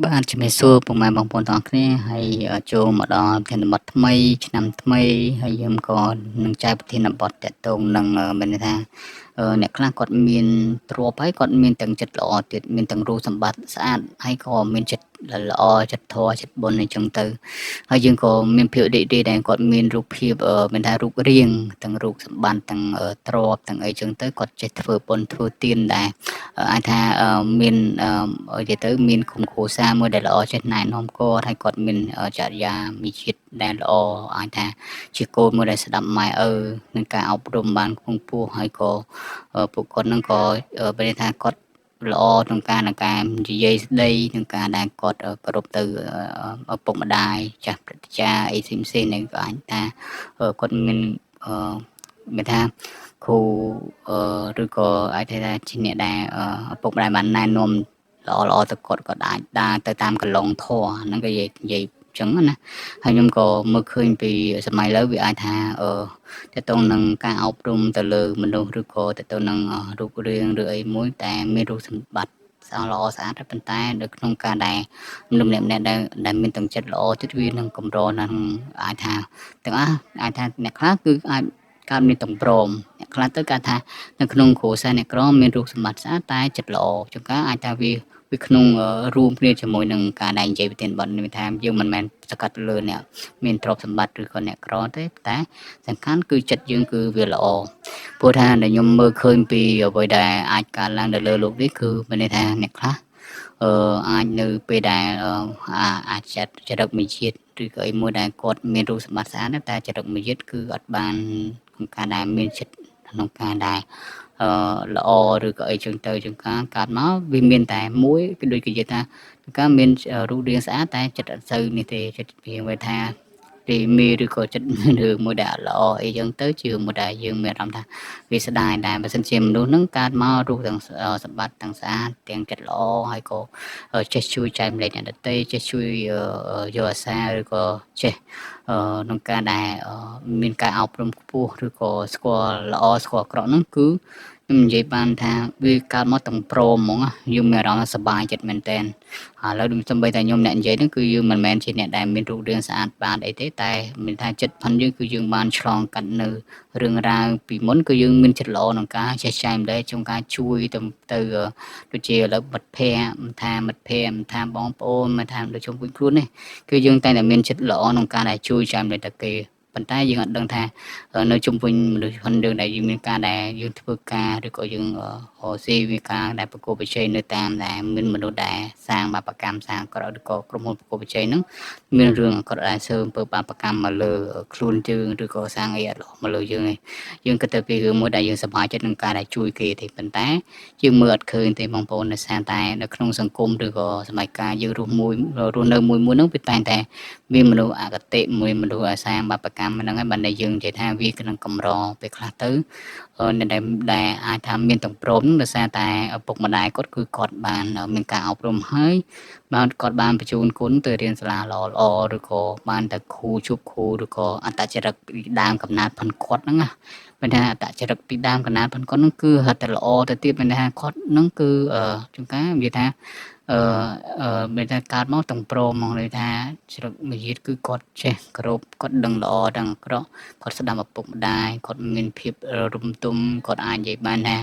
បាទជំរាបសួរពុកម៉ែបងប្អូនទាំងអស់គ្នាហើយចូលមកដល់ប្រធានបទថ្មីឆ្នាំថ្មីហើយយើងក៏នឹងចែកប្រធានបទតកតងនឹងមានន័យថាអ្នកខ្លះគាត់មានទ្រព្យហើយគាត់មានទាំងចិត្តល្អទៀតមានទាំងរូបសម្បត្តិស្អាតហើយក៏មានចិត្តល្អចិត្តធម៌ចិត្តបុណ្យអញ្ចឹងទៅហើយយើងក៏មានភាពរីករាយដែរគាត់មានរូបភាពមានថារូបរាងទាំងរូបសម្បត្តិទាំងទ្រព្យទាំងអីចឹងទៅគាត់ចេះធ្វើបុណ្យធ្វើទានដែរអាចថាមាននិយាយទៅមានគុំគ្រួសារមួយដែលល្អចេះណែនាំគាត់ហើយគាត់មានចរិយាមីជាតិដែលល្អអាចថាជាកូនមួយដែលស្ដាប់ម៉ែឪនឹងការអប់រំបានខ្ពង់ខ្ពស់ហើយក៏ពួកគាត់នឹងក៏មានន័យថាគាត់ល្អក្នុងការក្នុងការនិយាយស្ដីក្នុងការដែលគាត់គោរពទៅឪពុកម្ដាយចាស់ព្រឹទ្ធាចារ្យអីផ្សេងផ្សេងនេះក៏អាចថាគាត់មានមានថាគ្រូឬក៏អាចថាជាអ្នកដែលឪពុកម្ដាយបានណែនាំល្អល្អទៅគាត់គាត់អាចដើរទៅតាមកន្លងធម៌ហ្នឹងក៏និយាយនិយាយចឹងណាហើយខ្ញុំក៏មើលឃើញពីសម័យឥឡូវវាអាចថាអឺតទៅនឹងការអប់រំទៅលើមនុស្សឬក៏តទៅនឹងរូបរាងឬអីមួយតែមានរូបសម្បត្តិស្អាតល្អស្អាតប៉ុន្តែនៅក្នុងការដែលមនុស្សម្នាក់ម្នាក់ដែលដែលមានទាំងចិត្តល្អទៀតវានឹងកម្រណាស់អាចថាទាំងអស់អាចថាអ្នកខ្លះគឺអាចកើតមានទាំងព្រមអ្នកខ្លះទៅគាត់ថានៅក្នុងគ្រួសារអ្នកក្រមានរូបសម្បត្តិស្អាតតែចិត្តល្អជួនកាលអាចថាវាវាក្នុងរួមគ្នាជាមួយនឹងការដែលនិយាយប្រធានបទនេះថាយើងមិនមែនសកាត់លើអ្នកមានទ្រព្យសម្បត្តិឬក៏អ្នកក្រទេតែសំខាន់គឺចិត្តយើងគឺវាល្អព្រោះថាដែលខ្ញុំមើលឃើញពីអ្វីដែលអាចកើតឡើងនៅលើលោកនេះគឺមានន័យថាអ្នកខ្លះអឺអាចនៅពេលដែលអាចចាត់ចរិតមួយជាតិឬក៏អីមួយដែលគាត់មានរូបសម្បត្តិស្អាតតែចរិតមួយជាតិគឺអត់បានក្នុងការដែលមានចិត្តក្នុងការដែលអឺល្អឬក៏អីចឹងទៅចឹងការកើតមកវាមានតែមួយគឺដូចគេនិយាយថាការមានរូបរាងស្អាតតែចិត្តអត់សូវនេះទេចិត្តវាថាទីមីឬក៏ចិត្តរឿងមួយដែលល្អអីចឹងទៅជាមួយដែលយើងមានអារម្មណ៍ថាវាស្ដាយដែរបើសិនជាមនុស្សហ្នឹងកើតមករូបទាំងសម្បត្តិទាំងស្អាតទាំងចិត្តល្អហើយក៏ចេះជួយចែកម្លែកអ្នកដទៃចេះជួយយកអាសាឬក៏ចេះក្នុងការដែលមានការអប់រំខ្ពស់ឬក៏ស្គាល់ល្អស្គាល់អាក្រក់ហ្នឹងគឺខ្ញុំនិយាយបានថាវាកើតមកទាំងព្រមហ្មងយើងមានអារម្មណ៍ថាសប្បាយចិត្តមែនតើឥឡូវដូចសំបីតែខ្ញុំអ្នកនិយាយហ្នឹងគឺយើងមិនមែនជាអ្នកដែលមានរូបរាងស្អាតបានអីទេតែមានថាចិត្តផិនយើងគឺយើងបានឆ្លងកាត់នៅរឿងរ៉ាវពីមុនគឺយើងមានចិត្តល្អក្នុងការចេះចែកម្លែកក្នុងការជួយទៅទៅដូចជាឥឡូវមិត្តភ័ក្តិមិនថាមិត្តភ័ក្តិមិនថាបងប្អូនមិនថាដូចជុំវិញខ្លួននេះគឺយើងតែងតែមានចិត្តល្អក្នុងការដែលជួយចែកម្លែកទៅគេប៉ុន្តែយើងអត់ដឹងថានៅជុំវិញមនុស្សជនយើងដែលយើងមានការដែលយើងធ្វើការឬក៏យើងរកស៊ីវាការដែលប្រកួតប្រជែងនៅតាមដែលមានមនុស្សដែលសាងបាបកម្មសាងក្រឬក៏ក្រុមហ៊ុនប្រកួតប្រជែងហ្នឹងមានរឿងអាក្រក់ដែលសើអំពើបាបកម្មមកលើខ្លួនយើងឬក៏សាងអីអត់ល្អមកលើយើងឯងយើងគិតទៅពីរឿងមួយដែលយើងសប្បាយចិត្តនឹងការដែលជួយគេទេប៉ុន្តែយើងមើលអត់ឃើញទេបងប្អូនដោយសារតែនៅក្នុងសង្គមឬក៏សម័យកាលយើងរស់មួយរស់នៅមួយមួយហ្នឹងវាតែងតែមានមនុស្សអគតិមួយមនុស្សអាសាងបាបកម្មហ្នឹងហើយបានតែយើងនិយាយថាវាក្នុងកម្រពេលខ្លះទៅអ្នកដែលដែលអាចថាមានទាំងព្រមដោយសារតែឪពុកម្ដាយគាត់គឺគាត់បានមានការអប់រំហើយបានគាត់បានបញ្ជូនគុណទៅរៀនសាលាល្អល្អឬក៏បានទៅគ្រូជួបគ្រូឬក៏អត្តចរិតពីដើមកំណើតផនគាត់ហ្នឹងណាមានថាអត្តចរិតពីដើមកំណើតផនគាត់ហ្នឹងគឺហត់តែល្អទៅទៀតមានថាគាត់ហ្នឹងគឺជួនកាលនិយាយថាអឺអឺមានថាកើតមកទាំងព្រមមកន័យថាជ្រឹកមយាទគឺគាត់ចេះគោរពគាត់ដឹងល្អដឹងអាក្រក់គាត់ស្ដាប់ឪពុកម្ដាយគាត់មានភាពរំទុំគាត់អាចនិយាយបានថា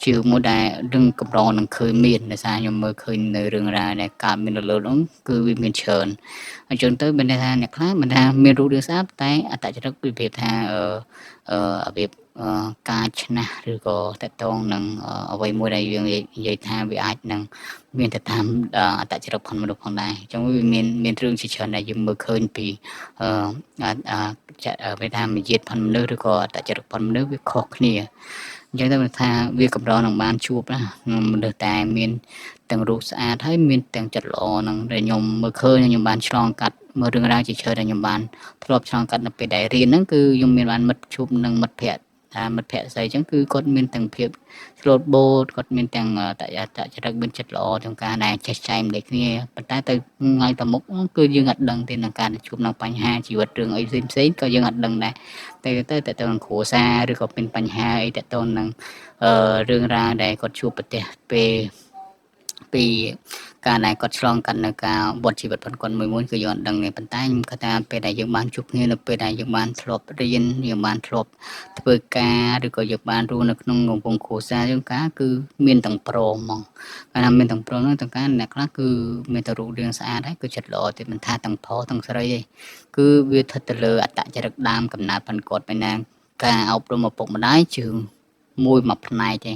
ជាមួយដែលរឿងកម្រនឹងឃើញមានដោយសារខ្ញុំមើលឃើញនៅរឿងរ៉ាវដែលកើតមាននៅលើនោះគឺវាមានច្រើនអញ្ចឹងទៅមានន័យថាអ្នកខ្លះមិនថាមានរូបរាងស្អាតតែអត្តចរិតពីប្រៀបថាអឺអឺរបៀបការឆ្នះឬក៏តកតងនឹងអ្វីមួយដែលយើងនិយាយថាវាអាចនឹងមានទៅតាមអត្តចរិតផងមនុស្សផងដែរអញ្ចឹងវាមានមានរឿងជាច្រើនដែលយើងមើលឃើញពីអឺវាថាមយាទផងមនុស្សឬក៏អត្តចរិតផងមនុស្សវាខុសគ្នាអញ្ចឹងទៅថាវាកម្រនឹងបានជួបណាមនុស្សតែមានទាំងរូបស្អាតហើយមានទាំងចិត្តល្អហ្នឹងដែលខ្ញុំមើលឃើញខ្ញុំបានឆ្លងកាត់មើលរឿងរ៉ាវជាច្រើនដែលខ្ញុំបានធ្លាប់ឆ្លងកាត់នៅពេលដែលរៀនហ្នឹងគឺខ្ញុំមានបានមិត្តជួបនឹងមិត្តភ័ក្តិថាមិត្តភ័ក្តិស្អីចឹងគឺគាត់មានទាំងភាពស្លូតបូតគាត់មានទាំងតតចរិតមានចិត្តល្អក្នុងការដែលចេះចែកម្លែកគ្នាប៉ុន្តែទៅថ្ងៃទៅមុខគឺយើងអត់ដឹងទេក្នុងការជួបនឹងបញ្ហាជីវិតរឿងអីផ្សេងផ្សេងក៏យើងអត់ដឹងដែរតែទៅទៅទៅនឹងគ្រួសារឬក៏មានបញ្ហាអីទៅទៅនឹងរឿងរ៉ាវដែលគាត់ជួបប្រទះពេលពី ការដែលគាត់ឆ្លងកាត់នៅការវត្តជីវិតរបស់គាត់មួយមួយគឺយើងអត់ដឹងទេប៉ុន្តែខ្ញុំគិតថាពេលដែលយើងបានជួបគ្នានៅពេលដែលយើងបានធ្លាប់រៀនយើងបានធ្លាប់ធ្វើការឬក៏យើងបានរស់នៅក្នុងកំពង់គ្រួសារយើងការគឺមានទាំងព្រមហ្មងកាលណាមានទាំងព្រមហ្នឹងទាំងការអ្នកខ្លះគឺមានតែរូបរាងស្អាតហើយគឺចិត្តល្អទៀតមិនថាទាំងប្រុសទាំងស្រីទេគឺវាស្ថិតទៅលើអត្តចរិតដើមកំណើតផងគាត់បែរណាការអប់រំឪពុកម្ដាយជឿមួយមួយផ្នែកទេ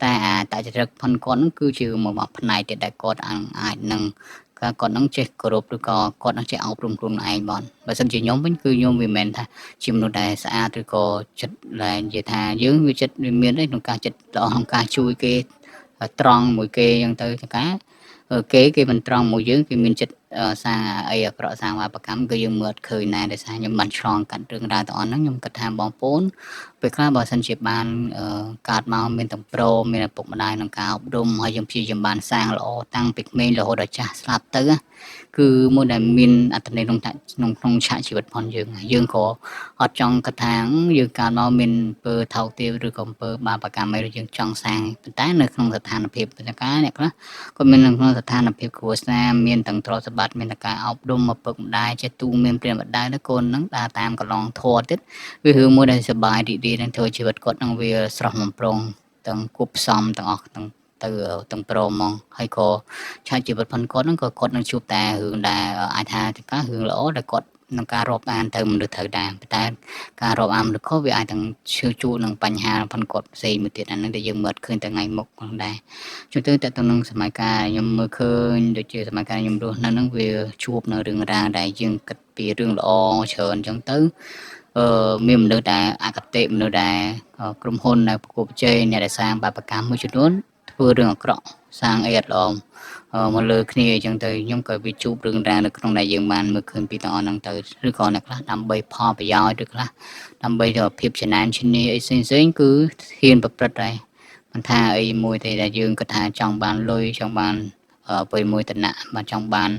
តែអាតចរិតផនគាត់ហ្នឹងគឺជាមួយមួយផ្នែកទៀតដែលគាត់អាចនឹងគាត់នឹងចេះគោរពឬក៏គាត់នឹងចេះអប់រំខ្លួនឯងបងបើសិនជាខ្ញុំវិញគឺខ្ញុំវាមិនមែនថាជាមនុស្សដែលស្អាតឬក៏ចិត្តដែលនិយាយថាយើងវាចិត្តវាមានទេក្នុងការចិត្តល្អក្នុងការជួយគេត្រង់មួយគេអញ្ចឹងទៅការគេមិនត្រង់មួយយើងគេមានចិត្តសាងអីអាក្រក់សាងបាបកម្មគឺយើងមើលអត់ឃើញណែដោយសារខ្ញុំបានឆ្លងកាត់រឿងរ៉ាវទាំងអស់ហ្នឹងខ្ញុំគិតថាបងប្អូនពេលខ្លះបើសិនជាបានកើតមកមានទាំងប្រូមានឪពុកម្ដាយក្នុងការអប់រំហើយយើងព្យាយាមបានសាងល្អតាំងពីក្មេងរហូតដល់ចាស់ស្លាប់ទៅគឺមួយដែលមានអត្ថន័យក្នុងក្នុងក្នុងឆាកជីវិតផងយើងយើងក៏អត់ចង់គិតថាយើងកើតមកមានអំពើថោកទាបឬក៏អំពើបាបកម្មអីឬយើងចង់សាងប៉ុន្តែនៅក្នុងស្ថានភាពការអ្នកខ្លះក៏មាននៅក្នុងស្ថានភាពគ្រួសារមានទាំងទ្រព្យសម្បត្តិមានទាំងការអប់រំឪពុកម្ដាយចេះទូមានព្រាម្ដាយទៅកូននឹងដើរតាមកន្លងធัวទៀតវារឿងមួយដែលសប្បាយរីករាយនឹងធ្វើជីវិតគាត់នឹងវាស្រស់បំព្រងទាំងគួបផ្សំទាំងអស់ទាំងទៅទាំងព្រមហ្មងហើយក៏ឆាកជីវិតផងគាត់ហ្នឹងក៏គាត់នឹងជួបតែរឿងដែលអាចថាការរឿងល្អដែលគាត់នឹងការរាប់អានទៅមនុស្សត្រូវដែរតែការរាប់អានមនុស្សខុសវាអាចទាំងឈឺជួនឹងបញ្ហាផងគាត់ផ្សេងមួយទៀតអាហ្នឹងដែលយើងមើលឃើញតែថ្ងៃមុខផងដែរជួនទៅតើទៅនឹងសម័យកាលខ្ញុំមើលឃើញដូចជាសម័យកាលខ្ញុំរស់នៅហ្នឹងវាជួបនៅរឿងរ៉ាវដែលយើងគិតពីរឿងល្អច្រើនអញ្ចឹងទៅមានមនុស្សដែលអគតិមនុស្សដែលក្រុមហ៊ុនដែលប្រកួតប្រជែងអ្នកដែលសាងបាបកម្មមួយចំនួនធ្វើរឿងអាក្រក់សាងអីអត់ល្អមកលើគ្នាអញ្ចឹងទៅខ្ញុំក៏វាជួបរឿងរ៉ាវនៅក្នុងដែលយើងបានមើលឃើញពីទាំងអស់ហ្នឹងទៅឬក៏អ្នកខ្លះដើម្បីផលប្រយោជន៍ឬខ្លះដើម្បីទៅភាពចំណែនឈ្នាអីផ្សេងៗគឺហ៊ានប្រព្រឹត្តដែរមិនថាអីមួយទេដែលយើងគិតថាចង់បានលុយចង់បានពេលមួយតំណាក់បានចង់បាន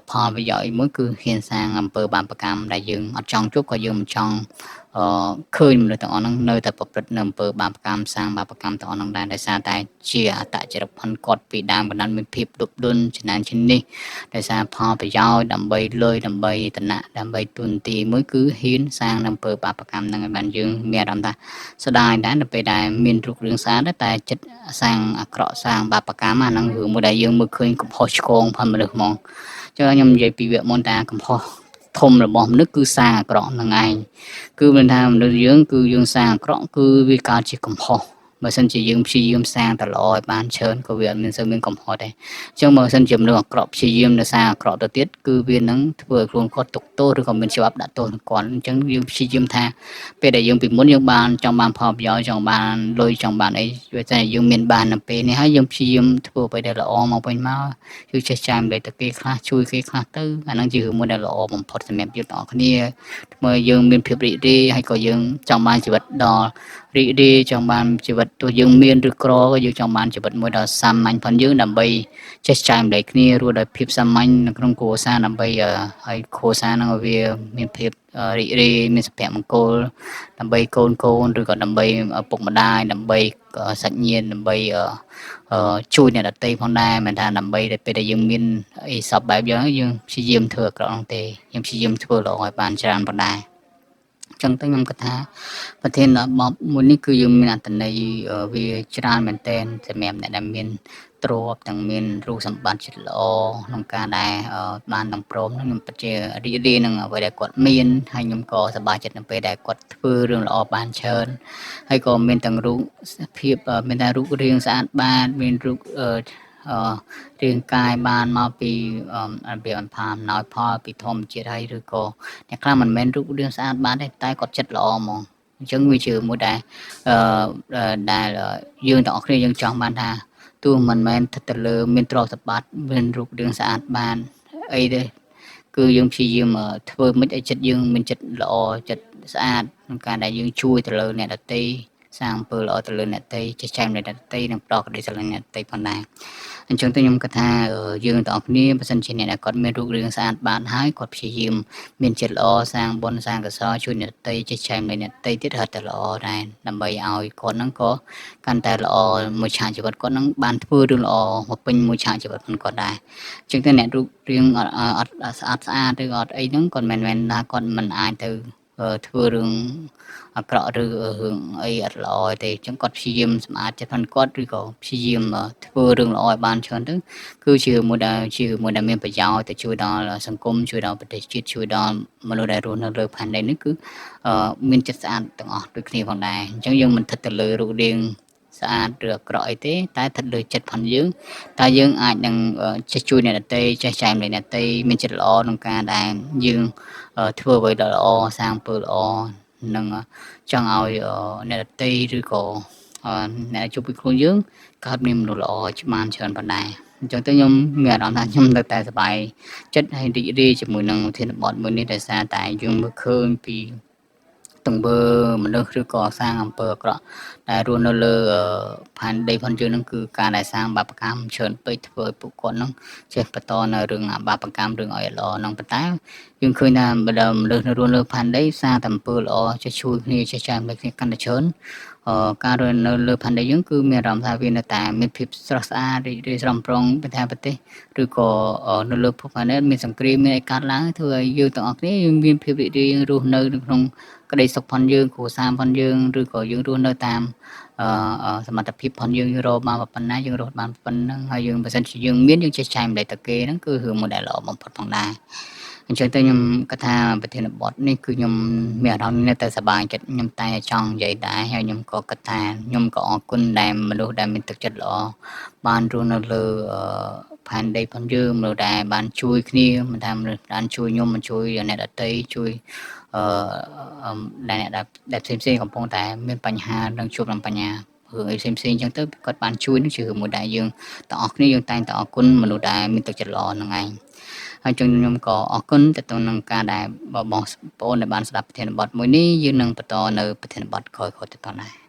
ផលប្រយោជន៍មួយគឺហ៊ានសាងអំពើបាបកម្មដែលយើងអត់ចង់ជួបក៏យើងមិនចង់ឃើញមនុស្សទាំងអស់ហ្នឹងនៅតែប្រព្រឹត្តនៅអំពើបាបកម្មសាងបាបកម្មទាំងអស់ហ្នឹងដែរដោយសារតែជាអត្តចរិតផនគាត់ពីដើមបណ្ដានមានភាពដប់ដុនចំណែនជានេះដោយសារផលប្រយោជន៍ដើម្បីលុយដើម្បីតំណាក់ដើម្បីទុនទីមួយគឺហ៊ានសាងអំពើបាបកម្មហ្នឹងឲ្យបានយើងមានអារម្មណ៍ថាស្ដាយដែរនៅពេលដែលមានរូបរាងស្អាតតែចិត្តសាងអាក្រក់សាងបាបកម្មអាហ្នឹងរឿងមួយដែលយើងមើលឃើញកំហុសឆ្គងផងមនុស្សហ្មងចឹងខ្ញុំនិយាយពីវគ្គមុនថាកំហុសធំរបស់មនុស្សគឺសាងអាក្រក់ហ្នឹងឯងគឺមិនថាមនុស្សយើងគឺយើងសាងអាក្រក់គឺវាកើតជាកំហុសបើសិនជាយើងព្យាយាមសាងតែល្អឲ្យបានច្រើនក៏វាអត់មានសូវមានកំហុសដែរអញ្ចឹងបើសិនជាមនុស្សអាក្រក់ព្យាយាមនៅសាងអាក្រក់ទៅទៀតគឺវានឹងធ្វើឲ្យខ្លួនគាត់ទុកទោសឬក៏មានច្បាប់ដាក់ទោសនឹងគាត់អញ្ចឹងយើងព្យាយាមថាពេលដែលយើងពីមុនយើងបានចង់បានផលប្រយោជន៍ចង់បានលុយចង់បានអីវាតែយើងមានបាននៅពេលនេះហើយយើងព្យាយាមធ្វើអ្វីដែលល្អមកវិញមកគឺចេះចែកម្លែកទៅគេខ្លះជួយគេខ្លះទៅអាហ្នឹងជារឿងមួយដែលល្អបំផុតសម្រាប់យើងទាំងអស់គ្នាធ្វើយើងមានភាពរីករាយហើយក៏យើងចង់បានជីវិតដ៏រីករាយចង់បានជីវិតទោះយើងមានឬក្រក៏យើងចង់បានជីវិតមួយដ៏សាមញ្ញផងយើងដើម្បីចេះចែកម្លែកគ្នារស់ដោយភាពសាមញ្ញនៅក្នុងគ្រួសារដើម្បីឲ្យគ្រួសារហ្នឹងឲ្យវាមានភាពរីករាយមានសុភមង្គលដើម្បីកូនកូនឬក៏ដើម្បីឪពុកម្ដាយដើម្បីសាច់ញាតិដើម្បីជួយអ្នកដទៃផងដែរមិនថាដើម្បីតែពេលដែលយើងមានអីសពបែបយ៉ាងយើងព្យាយាមធ្វើអាក្រក់នោះទេយើងព្យាយាមធ្វើល្អឲ្យបានច្រើនផងដែរចឹងទៅខ្ញុំគិតថាប្រធានបទមួយនេះគឺយើងមានអត្ថន័យវាច្រើនមែនទែនសម្រាប់អ្នកដែលមានទ្រព្យទាំងមានរូបសម្បត្តិចិត្តល្អក្នុងការដែលបានទាំងព្រមនឹងខ្ញុំពិតជារីករាយនឹងអ្វីដែលគាត់មានហើយខ្ញុំក៏សប្បាយចិត្តនៅពេលដែលគាត់ធ្វើរឿងល្អបានច្រើនហើយក៏មានទាំងរូបភាពមានតែរូបរាងស្អាតបាតមានរូបរាងកាយបានមកពីរបៀបអន្ផាអំណោយផលពីធម្មជាតិហើយឬក៏អ្នកខ្លះមិនមែនរូបរាងស្អាតបានទេតែគាត់ចិត្តល្អហ្មងអញ្ចឹងវាជាមួយដែលដែលយើងទាំងអស់គ្នាយើងចង់បានថាទោះមិនមែនស្ថិតទៅលើមានទ្រព្យសម្បត្តិមានរូបរាងស្អាតបានអីទេគឺយើងព្យាយាមធ្វើមិនឲ្យចិត្តយើងមានចិត្តល្អចិត្តស្អាតក្នុងការដែលយើងជួយទៅលើអ្នកដទៃសាងអំពើល្អទៅលើអ្នកដទៃចេះចែកអ្នកដទៃនិងប្រកក្តីស្រឡាញ់អ្នកដទៃផងដែរអ អញ្ចឹងទៅខ្ញុំគិតថាយើងទាំងអស់គ្នាបើសិនជាអ្នកដែលគាត់មានរូបរាងស្អាតបានហើយគាត់ព្យាយាមមានចិត្តល្អសាងបុណ្យសាងកុសលជួយអ្នកដទៃចេះចែករំលែកអ្នកដទៃទៀតរត់តែល្អដែរដើម្បីឲ្យគាត់ហ្នឹងក៏កាន់តែល្អមួយឆាកជីវិតគាត់ហ្នឹងបានធ្វើរឿងល្អមកពេញមួយឆាកជីវិតរបស់គាត់ដែរអញ្ចឹងទៅអ្នករូបរាងអត់ស្អាតស្អាតឬអត់អីហ្នឹងគាត់មិនមែនថាគាត់មិនអាចទៅធ្វើរឿងអាក្រក់ឬរឿងអីអត់ល្អទេអញ្ចឹងគាត់ព្យាយាមសម្អាតចិត្តផងគាត់ឬក៏ព្យាយាមធ្វើរឿងល្អឲ្យបានច្រើនទៅគឺជាមួយដែលមានប្រយោជន៍ទៅជួយដល់សង្គមជួយដល់ប្រទេសជាតិជួយដល់មនុស្សដែលរស់នៅលើផែនដីនេះគឺមានចិត្តស្អាតទាំងអស់ដូចគ្នាផងដែរអញ្ចឹងយើងមិនស្ថិតទៅលើរូបរាងស្អាតឬអាក្រក់អីទេតែស្ថិតលើចិត្តផងយើងតើយើងអាចនឹងចេះជួយអ្នកដទៃចេះចែករំលែកអ្នកដទៃមានចិត្តល្អក្នុងការដែលយើងធ្វើអ្វីដែលល្អសាងអំពើល្អនិងចង់ឲ្យអ្នកដទៃឬក៏អ្នកជួបពីខ្លួនយើងកើតមានមនុស្សល្អបានច្រើនប៉ុណ្ដែរអញ្ចឹងទៅខ្ញុំមានអារម្មណ៍ថាខ្ញុំនៅតែសប្បាយចិត្តហើយរីករាយជាមួយនឹងធានបទមួយនេះដោយសារតែយើងមើលឃើញពីទង្វើមនុស្សឬក៏សាងអំពើអាក្រក់ដែលរស់នៅលើផែនដីផងយើងនឹងគឺការដែលសាងបាបកម្មច្រើនពេកធ្វើឲ្យពួកគាត់នឹងចេះបន្តនៅរឿងបាបកម្មរឿងអីល្អហ្នឹងប៉ុន្តែយើងឃើញថាបើដល់មនុស្សនៅរស់លើផែនដីសាងតែអំពើល្អចេះជួយគ្នាចេះចែករំលែកគ្នាកាន់តែច្រើនការរស់នៅលើផែនដីយើងគឺមានអារម្មណ៍ថាវានៅតែមានភាពស្រស់ស្អាតរីករាយស្រស់ប្រងប្រទេសប្រទេសឬក៏នៅលើភពផែនដីមានសង្គ្រាមមានអីកើតឡើងធ្វើឲ្យយើងទាំងអស់គ្នាយើងមានភាពរីករាយរស់នៅក្នុងក្តីសុខផងយើងគ្រួសារផងយើងឬក៏យើងរស់នៅតាមសមត្ថភាពផងយើងរកបានប៉ុណ្ណាយើងរស់បានប៉ុណ្ណឹងហើយយើងបើសិនជាយើងមានយើងចេះចែករំលែកទៅគេហ្នឹងគឺរឿងមួយដែលល្អបំផុតផងដែរអញ្ចឹងទៅខ្ញុំគិតថាប្រធានបទនេះគឺខ្ញុំមានអារម្មណ៍នៅតែសប្បាយចិត្តខ្ញុំតែចង់និយាយដែរហើយខ្ញុំក៏គិតថាខ្ញុំក៏អរគុណដែលមនុស្សដែលមានទឹកចិត្តល្អបានរស់នៅលើផែនដីផងយើងមនុស្សដែលបានជួយគ្នាមិនថាមនុស្សបានជួយខ្ញុំមិនជួយអ្នកដទៃជួយអឺដែលអ្នកដែលផ្សេងៗកំពុងតែមានបញ្ហានិងជួបនឹងបញ្ហារឿងអីផ្សេងៗអញ្ចឹងទៅគាត់បានជួយនឹងជារឿងមួយដែលយើងទាំងអស់គ្នាយើងតែងតែអរគុណមនុស្សដែលមានទឹកចិត្តល្អហ្នឹងឯងហើយចឹងខ្ញុំក៏អរគុណទៅនឹងការដែលបងប្អូនដែលបានស្ដាប់ប្រធានបទមួយនេះយើងនឹងបន្តនៅប្រធានបទក្រោយៗទៅតដែរ។